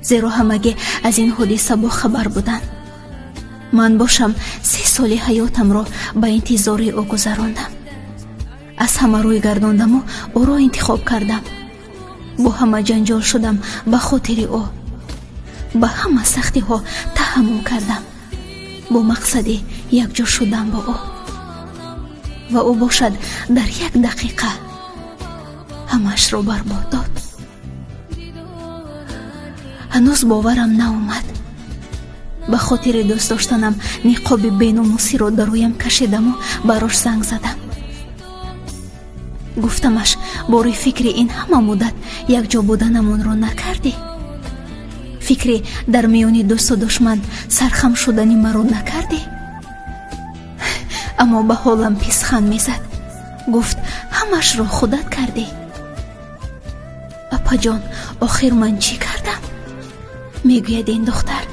Зеро ҳамагӣ аз ин ҳодиса бохабар буданд. Ман бошам 3 соли ҳаётамро ба интизори ӯ гузарондам. Аз ҳама рӯй гардондаму ӯро интихоб кардам. Бо ҳама ҷанҷол шудам ба хотири ӯ. Ба ҳама сахтиҳо таҳаммул кардам бо мақсади якҷо шудан бо ӯ. Ва ӯ бошад дар як дақиқа ҳамаашро барбод дод. Ҳанӯз боварам наомад. Ба хотири дӯст доштанам ниқоби беномусиро дар рӯям кашидаму барош занг задам. Гуфтамаш, бори фикри ин ҳама муддат якҷо буданамонро накардӣ? Фикри дар миёни дӯсту душман сархам шудани маро накардӣ? Аммо ба ҳолам писхан мезад. Гуфт, ҳамашро худат кардӣ. Апаҷон, охир ман чӣ кардам? Мегӯяд ин духтар.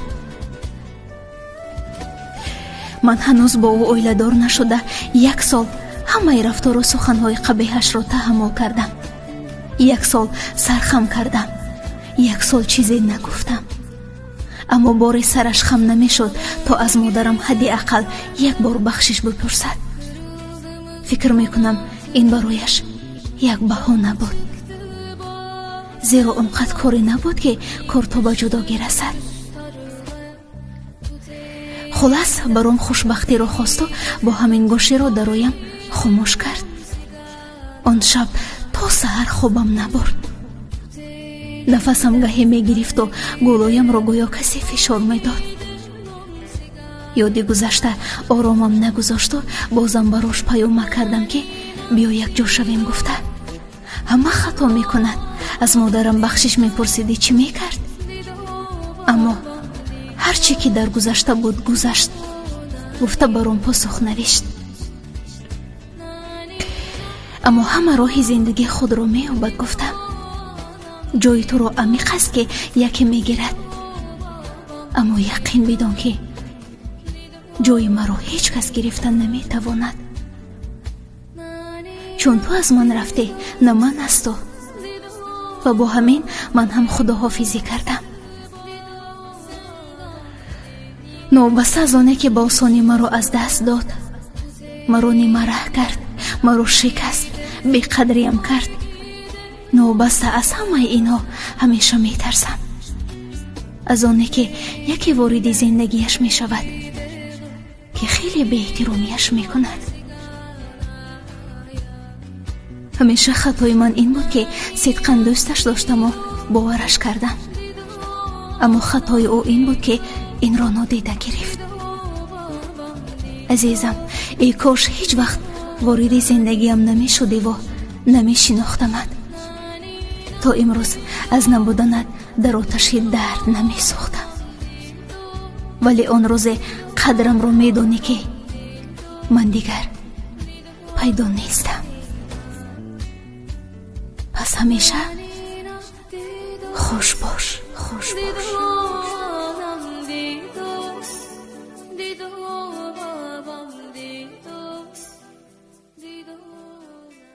Ман ҳанӯз бо ӯ оиладор нашуда 1 сол ҳамаи рафтору суханҳои қабеҳашро таҳаммул кардам. 1 сол сархам кардам. 1 сол чизе нагуфтам. Аммо бори сараш хам намешуд, то аз модарам ҳадди ақал як бор бахшиш бипурсад. Фикр мекунам, ин барояш як баҳона буд. Зеро он қад коре набуд, ки кор то ба ҷудогӣ расад. Хулас, баром хушбахтиро хосту бо ҳамин гӯширо дар рӯям хомӯш кард. Он шаб то саҳар хобам набурд. Нафасам гаҳе мегирифту гулоямро гӯё касе фишор медод. Ёди гузашта оромам нагузошту бозам барош паёма кардам, ки биё якҷо шавем гуфта. Ҳама хато мекунад. Аз модарам бахшиш мепурсидӣ, чӣ мекард? Аммо ҳар чӣ ки дар гузашта буд, гузашт, гуфта баром посух навишт. Аммо ҳама роҳи зиндагии худро меёбад, гуфтам. Ҷои туро амиқ аст, ки яке мегирад. Аммо яқин бидон, ки ҷои маро ҳеҷ кас гирифта наметавонад. Чун ту аз ман рафтӣ, на ман аз ту. Ва бо ҳамин ман ҳам худоҳофизӣ кардам. Новобаста аз оне ки ба осонӣ маро аз даст дод, маро нимараҳ кард, маро шикаст, беқадриям кард. Новобаста аз ҳамаи инҳо ҳамеша метарсам. Аз оне ки яке вориди зиндагиаш мешавад, ки хеле беэҳтиромиаш мекунад. Ҳамеша хатои ман ин буд, ки сидқан дӯсташ доштаму бовараш кардам. Аммо хатои ӯ ин буд, ки инро нодида гирифт. Азизам, эй кош ҳеҷ вақт вориди зиндагиам намешудиву намешинохтамад. То имрӯз аз набуданат дар оташи дард намесӯхтам. Вале он рӯзе қадрамро медонӣ, ки ман дигар пайдо нестам. Пас ҳамеша хуш бош, хуш бош.